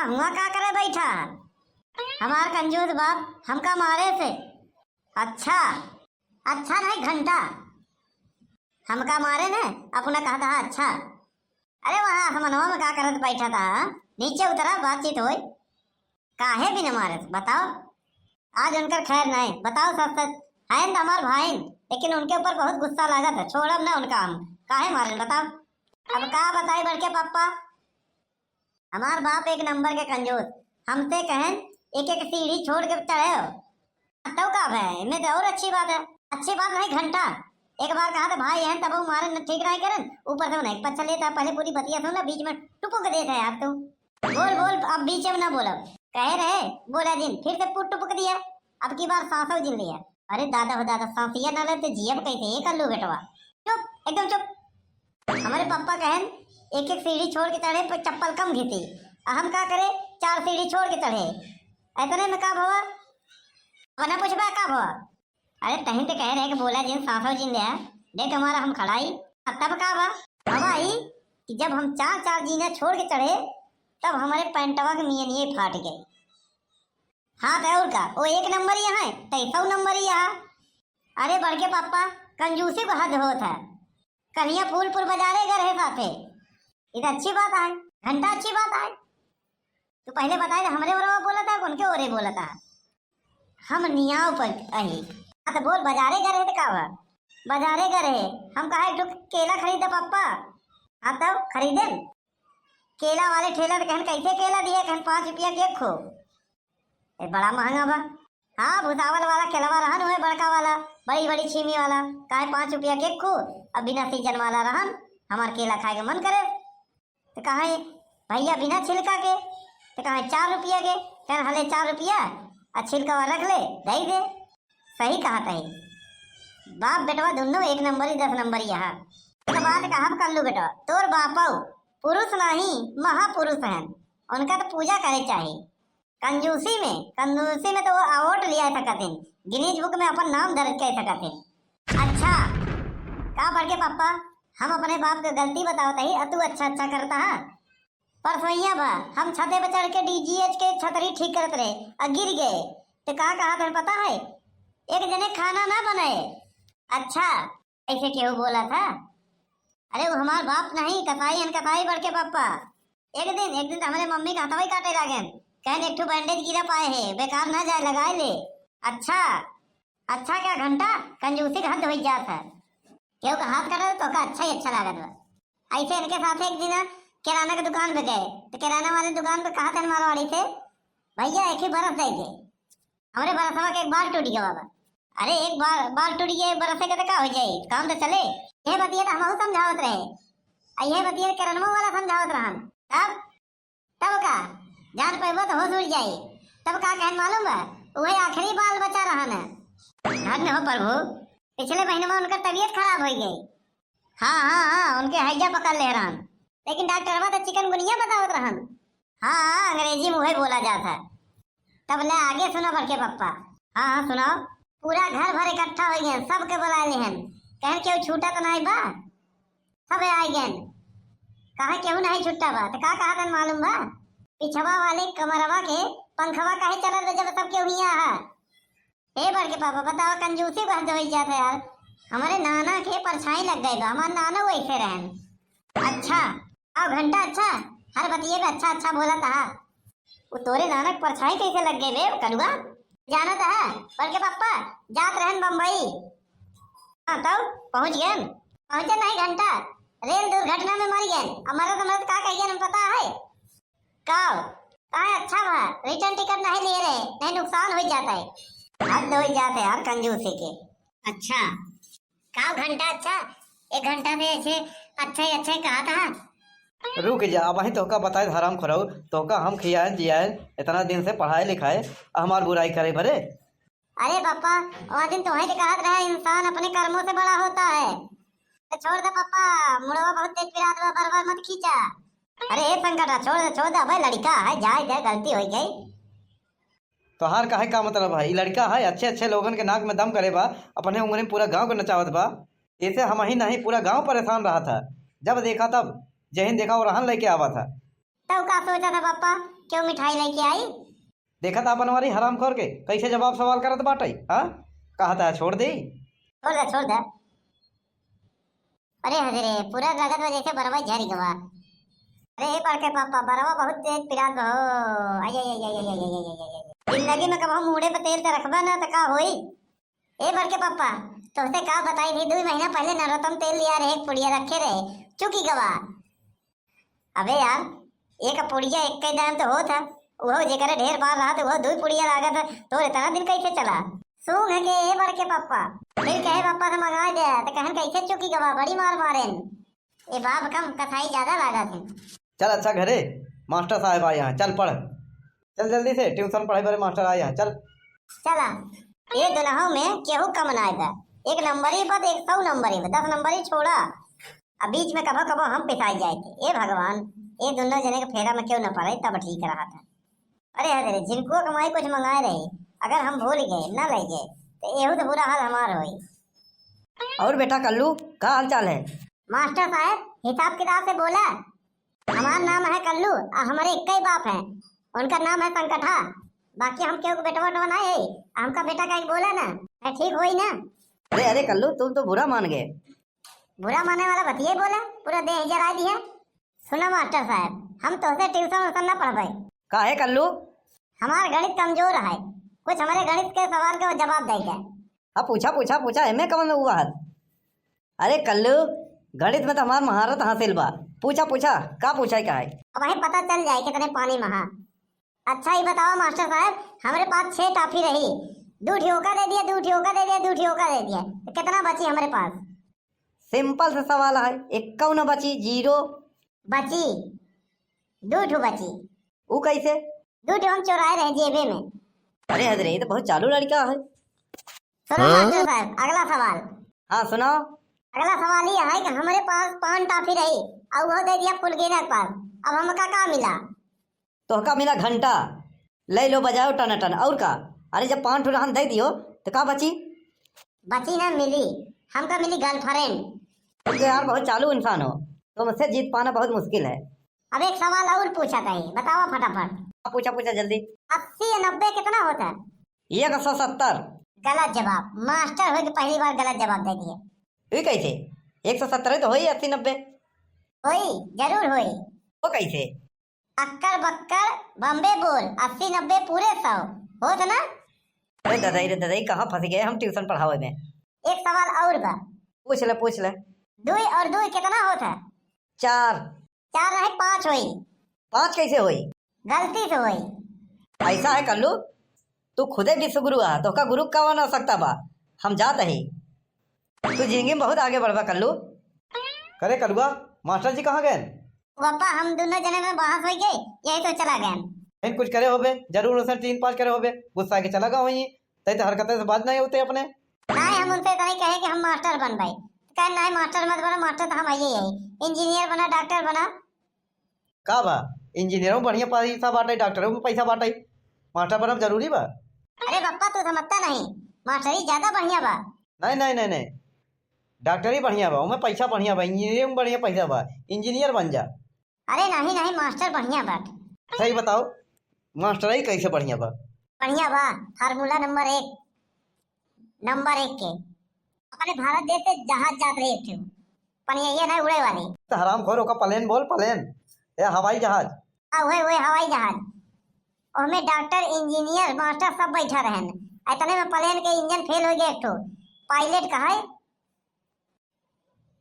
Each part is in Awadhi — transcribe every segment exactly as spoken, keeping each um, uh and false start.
हुआ का करे बैठा? हमार कंजूस बाप हमका मारे से। अच्छा, अच्छा नहीं घंटा, हमका मारे ने, अपना कहता है अच्छा। अरे वहाँ आसमनवा में का करत बैठा था, नीचे उतरा, बातचीत होई। काहे भी न मारे, बताओ। आज उनकर खैर नहीं, बताओ सच सच। हैं तो हमार भाई, लेकिन उनके ऊपर बहुत गुस्सा लागत है, छोड़ब ना उनका हम। काहे मारे बताओ? अब का बताई बड़के पप्पा, हमार बाप एक नंबर के कंजूस, हमसे कहन एक एक सीढ़ी छोड़ के चढ़े हो। तब का भय, इनमें तो और अच्छी बात है। अच्छी बात नहीं घंटा, एक बार कहा तो भाई हैं तब मारे न ठीक नहीं करन, ऊपर से उन्हें पच्छा लेता है। पहले पूरी बतिया सुन ले, बीच में टुपुक देता है यार तू। बोल बोल, अब बीच में ना बोलब। कहे रहे बोला जिन, फिर से पुट टुपुक दिया। अब की बार सांसो जिन लिया। अरे दादा हो दादा, सांसिया ना लेते जियब कैसे, ये कर लो बेटवा। चुप, एकदम चुप। हमारे पापा कहन एक एक सीढ़ी छोड़ के चढ़े पर चप्पल कम घिसी। आ हम का करे, चार सीढ़ी छोड़ के चढ़े। इतने में का भवा? अब ना पूछबा का भवा? अरे तहीं ते कहे रहे कि बोला जिन सांसो जिन लिया, देख हमारा हम खड़ाई। अब तब का बा? भवा ई कि जब हम चार चार जीना छोड़ के चढ़े, तब हमारे पैंटवा के मियनिये फाट गए। हाँ तो और का, वो एक नंबर ही है, तई सौ नंबर ही है। अरे बड़के पापा, कंजूसी को हद होत है। कन्हैया फूलपुर बाजारे गए रहे साथे। ये तो अच्छी बात है, घंटा अच्छी बात है। तू पहले बताए ना, हमरे ओरवा बोला था, उनके ओरे बोला था। हम नियाव पर अही। हाँ तो बोल, बाजारे गए रहे तो का हुआ? बाजारे गए रहे, हम कहा एक ठो केला खरीदा पापा। हाँ तो खरीदे। केला वाले ठेला तो कहन कैसे केला दिए, कहन पाँच रुपया के एक खो। ए, बड़ा महंगा बा। हाँ, भुसावल वाला केलवा रहन हुए, बड़का वाला, बड़ी बड़ी छीमी वाला, काहे पाँच रुपया के खू, अब बिना सीजन वाला रहन, हमार केला खाए के मन करे। तो कहे, "भैया बिना छिलका के?" तो कहे, "चार रुपया के।" कहन, "हले चार रुपया, आ छिलका वाला रख ले, दे दे।" सही कहा तही। बाप बेटवा दुन्नो एक नंबर ही, दस नंबर ही यहाँ। तो बात कहब कर लू बेटवा, तोर बापऊ पुरुष नाही, महापुरुष हन, उनका तो पूजा करे चाही। कंजूसी में, कंजूसी में तो वो अवार्ड लिया सकत हैं, गिनीज बुक में अपन नाम दर्ज कर सकत हैं। अच्छा, का बड़के पापा, हम अपने बाप के गलती बतावत ही, अ तू अच्छा अच्छा करता है। परसोइया बा, हम छते पे चढ़ के डीजीएच के छतरी ठीक करत रहे, अ गिर गए, तो का कहा था पता है? एक जने खाना ना बनाए। अच्छा, ऐसे केहू बोला था? अरे, वो हमार बाप नहीं, कसाई हन, कसाई बड़के पापा। एक दिन, एक दिन तो हमारे मम्मी का हथवा ही काटे लागन। कहन, "एक ठो बैंडेज गिरा पाए है, बेकार ना जाए, लगाए ले।" अच्छा, अच्छा क्या घंटा, कंजूसी का हद होई जात है। केहू का हाथ काटे तो का अच्छा ही अच्छा लागत बा। ऐसे इनके साथ एक दिन किराना के दुकान पे गए, तो किराना वाले दुकान पे कहा था मारवाड़ी से, "भैया, एक ही बरस दे दे।" हमरे बरसवा के एक बार टूट गया बाबा। अरे एक बार, बार टूट गया, बरस के तो का हो जाई, काम तो चले। ये बतिया तो हमहू समझावत रहे, आ ये बतिया करनमो वाला समझावत रहन। तब, तब का जान पैबो तो होश उड़ जाई। तब का कहन मालूम बा, वही आखिरी बाल बचा रहन। धन्य हो प्रभु, पिछले महीने में उनकर तबीयत खराब हो गई। हाँ, हाँ, हाँ, उनके हैजा पकड़ ले रहन। लेकिन डॉक्टरवा तो चिकनगुनिया बतावत रहन। हाँ, हाँ, अंग्रेजी में उहे बोला जात है। तब ले आगे सुना बड़के पप्पा। हाँ, हाँ, सुनाओ। पूरा घर भर इकट्ठा हो गए, सबके बुला लेहन। कहन केहू छूटा तो नहीं बा? सब आ गए। कहा केहू नहीं छुट्टा बा? तो का कहा तन मालूम बा? पिछवा वाले कमरवा के पंखवा काहे चलत बा जब सब केहू हियां है? हे बड़के पापा, बताओ, कंजूसी बहुत होई जात है यार। हमारे नाना के परछाई लग गई बा, हमार नाना वैसे रहन। अच्छा, आओ घंटा, अच्छा, हर बतिये पे अच्छा अच्छा बोला था। वो तोरे नाना के परछाई कैसे लग गई बे, कलुआ? जाना था, बड़के पापा, जात रहन बम्बई। हाँ, तब पहुँच गए? पहुँचे नहीं घंटा, रेल दुर्घटना में मर गए। अब मरत मरत का कहिए, हम पता है? का? काहे अच्छा बा, रिटर्न टिकट नहीं लिए रहे, नहीं नुकसान हो जाता है। हद हो जाता है यार कंजूसी के। अच्छा, का घंटा अच्छा, एक घंटा से ऐसे अच्छा ही अच्छा ही कहा था। रुक जा, अब वहीं तोहका बताए हराम खोराऊ, तोहका हम खियाए जियाए, इतना दिन से पढ़ाए लिखाए, हमार बुराई करे भरे। अरे पापा, वह दिन तुम्हें के कहत रहे, इंसान अपने कर्मों से बड़ा होता है। तो छोड़ दे पापा, मुड़वा बहुत तेज पिरात बा, बार बार मत खींचा। अरे ए संकटा, छोड़ दे, छोड़ दे, अबे लड़का है, जाए दे, गलती हो गई। तोहार काहे का मतलब है? ई लड़का है, अच्छे अच्छे लोगन के नाक में दम करे बा, अपने उंगली में पूरा गांव को नचावत बा। ऐसे हम ही नहीं, पूरा गांव परेशान रहा था। जब देखा तब, जहिन देखा वो रहन लेके आवा था। तब का सोचा था पापा, क्यों मिठाई लेके आई? देखत आपन वाली हरामखोर के, कैसे जवाब सवाल करत बाटे, हाँ? कहत है छोड़ दे। छोड़ दे, छोड़ दे। अरे हजरे, पूरा लगत बा जैसे बरवा झरि गवा। अरे हे बड़के पापा, बरवा बहुत तेज पिरात बा हो। आई, आई, आई। जिंदगी में कबहू मूड़े पे तेल त रखबा ना, त का होई? ए बड़के पापा, तोहसे का बताई भी, दुई महीना पहिले नरोत्तम तेल लिया रहे, एक पुड़िया रखे रहे, चुकी गवा। अबे यार, एक पुड़िया एक्के दाम तो होत है, उहो जेकरे ढेर बार रहत, उहो दुई पुड़िया लागत है, तोर इतना दिन कैसे चला? सूंघ के ए बड़के पापा, फिर कहे पापा से मंगा दे, तो कहन कैसे चुकी गवा, बड़ी मार मारेन। ए बाप कम, कसाई ज्यादा लागत है। चल अच्छा घरे, मास्टर साहब आए हैं, चल पढ़। चल जल्दी से, ट्यूशन पढ़ाई वाले मास्टर आए हैं, चल। चला, ए दुनहु में केहू कम ना आएगा। एक नंबर ही बा, एक सौ नंबर ही बा, दस नंबर ही छोड़ा। अब बीच में कभो कभो हम पिसाई जाए थे। ए भगवान, ए दुनो जने के फेरा में क्यों न पड़े, तब ठीक रहा था। अरे अरे, झिनकुआ के माई कुछ मंगाए रही, अगर हम भूल गए, न ले गए, तो एहू तो बुरा हाल हमार होई। और बेटा कल्लू, का हाल चाल है? मास्टर साहब, हिसाब किताब से बोला। हमार नाम है कल्लू, आ हमरे इक्के बाप है। उनका नाम है संकठा। बाकी हम केहू के बेटवा उटवा ना है, हमका बेटा कह के बोला ना, है ठीक होई ना? अरे अरे कल्लू, तुम तो बुरा मान गए। बुरा माने वाला बतिये बोला, पूरा देह जरा दिया। सुना मास्टर साहब, हम तोहसे ट्यूशन व्यूशन ना पढ़बे। काहे कल्लू? हमार गणित कमजोर है, कुछ हमरे गणित के सवाल के जवाब दे के। अब पूछा पूछा पूछा, एमे कवन हुआ है? अरे कल्लू, गणित में तो हमार महारत हासिल बा। पूछा पूछा, का पूछा है, का है? अब वही पता चल जाए कितने पानी में हा। अच्छा ही बताओ मास्टर साहब, हमरे पास छह टॉफी रही, दू ठियोका दे दिया, दू ठियोका दे दिया, दू ठियोका दे दिया, तो कितना बची हमरे पास? सिंपल सा सवाल है, एक्कौ न बची, जीरो। बची, दू ठो बची। ऊ कैसे? दू ठो हम चोराए रहे जेबे में। अरे हजरे, ये तो बहुत चालू लड़का है। सुनो हाँ? मास्टर साहब, अगला सवाल। हाँ, सुनाओ। अगला सवाल ये है कि हमरे पास पान टॉफी रही, और वो दे दिया फुलगेना के पास। अब हमका का मिला? तोहका मिला घंटा, ले लो बजाओ टनाटन, और का? अरे जब पान ठो रहन दे दियो, तो का बची? बची ना मिली, हमका मिली गर्लफ्रेंड। तुम तो यार बहुत चालू इंसान हो, तुमसे जीत पाना बहुत मुश्किल है। अब एक सवाल और पूछा था, बताओ फटाफट। हाँ, पूछा, पूछा जल्दी। अस्सी या नब्बे कितना होता है? एक सौ सत्तर। गलत जवाब, मास्टर हो के पहली बार गलत जवाब दे दिए। ये कैसे? एक सौ सत्तर ही तो होई, अस्सी नब्बे। होई, जरूर होई। वो कैसे? अक्कड़ बक्कड़ बम्बे बोल, अस्सी नब्बे पूरे सौ, होत ना? अरे ददाई रे ददाई, कहाँ फंस गए हम ट्यूशन पढ़ावे में। एक सवाल और बा। पूछ ले, पूछ ले। दुई और दुई कितना होत है? चार। चार नहीं, पाँच होई। पाँच कैसे होई? गलती से होई। ऐसा है कल्लू, तू खुदे विश्व गुरु आ, तोहका गुरु का ना सकता बा। हम जात ही। तू जिंदगी में बहुत आगे बढ़बा कल्लू। करे कलुआ, मास्टर जी कहाँ गए? पापा, हम दोनों जने में बहस हो गए, यही तो चला गए। फिर कुछ करे होबे, जरूर उसने तीन पाँच करे होबे, गुस्सा के चला गया वहीं। तै तो हरकतें से बाज नहीं होते अपने। नहीं, हम उनसे इतना ही कहे कि हम मास्टर बनबे। कहे, "नहीं, मास्टर मत बना, मास्टर तो हम हइये ही। इंजीनियर बना, डॉक्टर बना।" का बा? इंजीनियरों में बढ़िया पैसा बाटे, डॉक्टरों में पैसा बाटे, मास्टर बनब जरूरी बा? अरे पप्पा, तू समझता नहीं, मास्टरी ज्यादा बढ़िया बा। नहीं, नहीं, नहीं, नहीं, डॉक्टरी बढ़िया बा, ओमे पैसा बढ़िया बा, इंजीनियरिंग में बढ़िया पैसा बा, इंजीनियर बन जा। अरे नहीं, नहीं, मास्टर बढ़िया बा। सही बताओ, मास्टरी कैसे बढ़िया बा? बढ़िया बा, फार्मूला नंबर एक, नंबर एक के। अपने भारत देश से जहाज जात रहे एक ठो, पनिया नहीं उड़े वाली। तो हरामखोर, ओका प्लेन बोल, प्लेन, या हवाई जहाज। हाँ, वही, वही हवाई जहाज। ओमे डॉक्टर, इंजीनियर, मास्टर सब बैठा रहन। इतने में प्लेन के इंजन फेल हो गया एक ठो। पायलट कहा है,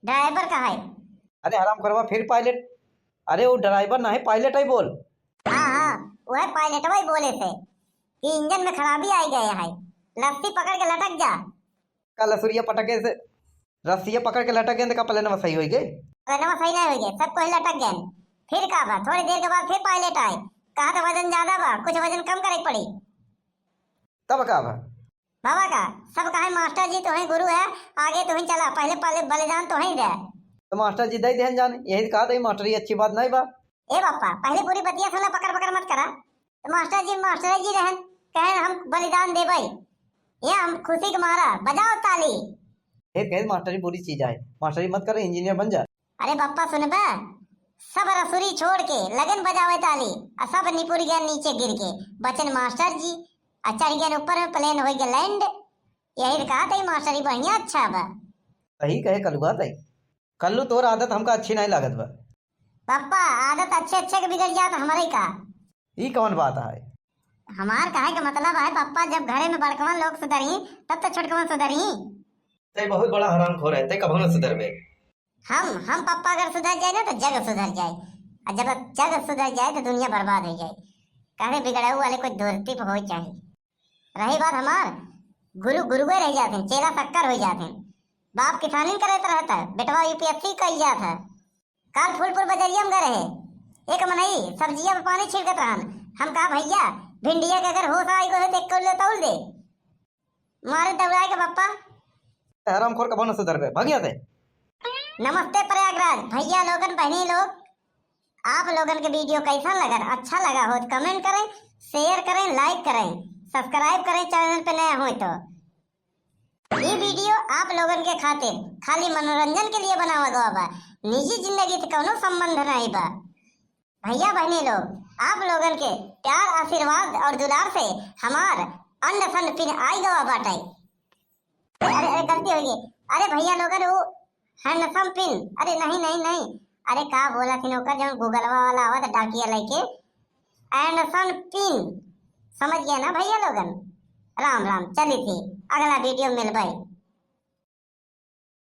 ड्राइवर कहा है। अरे हरामखोरवा, फिर पायलट? अरे वो ड्राइवर ना है, पायलट है बोल। हाँ, हाँ, वह पायलटवा ही बोले थे कि इंजन में खराबी आई गए है, लस्सी पकड़ के लटक जा। का लसुरिया पटके से, रस्सिया पकड़ के लटक गए तो का प्लेनवा सही होई गए? प्लेनवा सही नहीं होई गए, सब कोई लटक गए। फिर का बा, थोड़ी देर के बाद फिर पायलट आए, कहा तो वजन ज्यादा बा, कुछ वजन कम करे के पड़ी। तब का बा? बाबा का, सब कहे मास्टर जी तो हैं गुरु है, आगे तो ही चला, पहले पहले बलिदान तो ही दे। तो मास्टर जी दे देहन जान, यही कहा तो मास्टर जी अच्छी बात नहीं बा। ए बापा, पहले पूरी बतिया सुना, पकड़ पकड़ मत करा। तो मास्टर जी, मास्टर जी रहन, कहन हम बलिदान देबै, ये हम खुशी के मारा, बजाओ ताली। फिर कहे मास्टर जी बुरी चीज आए, मास्टर जी मत कर, इंजीनियर बन जा। अरे बापा सुनबा, सब रसुरी छोड़ के लगन बजावे ताली, आ सब निपुर गया नीचे गिर के। बचन मास्टर जी, आ चढ़ गया ऊपर में, plane हो गया land। यही तो कहा था मास्टर जी, बढ़िया अच्छा बा। सही कहे कलुआ तई। कल्लू, तोर आदत हमका अच्छी नहीं लागत बा। पप्पा, आदत अच्छे अच्छे के बिगड़ जात, हमरे का? ई कौन बात है? हमार कहे के मतलब है पप्पा, जब घरे में बड़कवन लोग सुधरही, तब तो छोटकवन सुधरही। तै बहुत बड़ा हरामखोर है, तै कभो न सुधरबे। हम हम पप्पा अगर सुधर जाए ना तो जग सुधर जाए, और जब जग सुधर जाए तो दुनिया बर्बाद हो जाए। कहे बिगड़ाऊ वाले कोई दोस्ती पे हो चाहे। रही बात हमार, गुरु गुरुए रह जाते हैं, चेला शक्कर हो जाते हैं। बाप किसानी करत रहता है, बेटवा यूपीएससी कइल जात है। काल फूलपुर बजरिया में गए रहे, एक मनई सब्जिया पे पानी छिड़कत रहन। हम कहा, "भैया, भिंडिया के अगर होश आई गो है तो एक किलो तौल दे।" मारे दौड़ाए के पप्पा। हरामखोर कभो न सुधरबे, भाग यहाँ से। नमस्ते प्रयागराज, भैया लोगन, बहनी लोग, आप लोगन के video कैसन लगल? अच्छा लगा हो तो comment करें, share करें, like करें, subscribe करें channel पे नया हो तो। ये video आप लोगन के खातिर खाली मनोरंजन के लिए बनावा गवा बा, निजी जिंदगी से कौनो संबंध नहीं बा। भैया बहनी लोग, आप लोगन के प्यार, आशीर्वाद और दुलार से हमार अंड संड पिन आई गवा बाटे। अरे, अरे, गलती हो गई। अरे भैया लोगन, वो handsome पिन, अरे नहीं, नहीं, नहीं, अरे का बोला थी ओकर, जौन गूगलवा वाला आवा था डाकिया लेके, एंडसन पिन, समझ गया ना भैया लोगन? राम राम, चली थी, अगला video में मिलबे।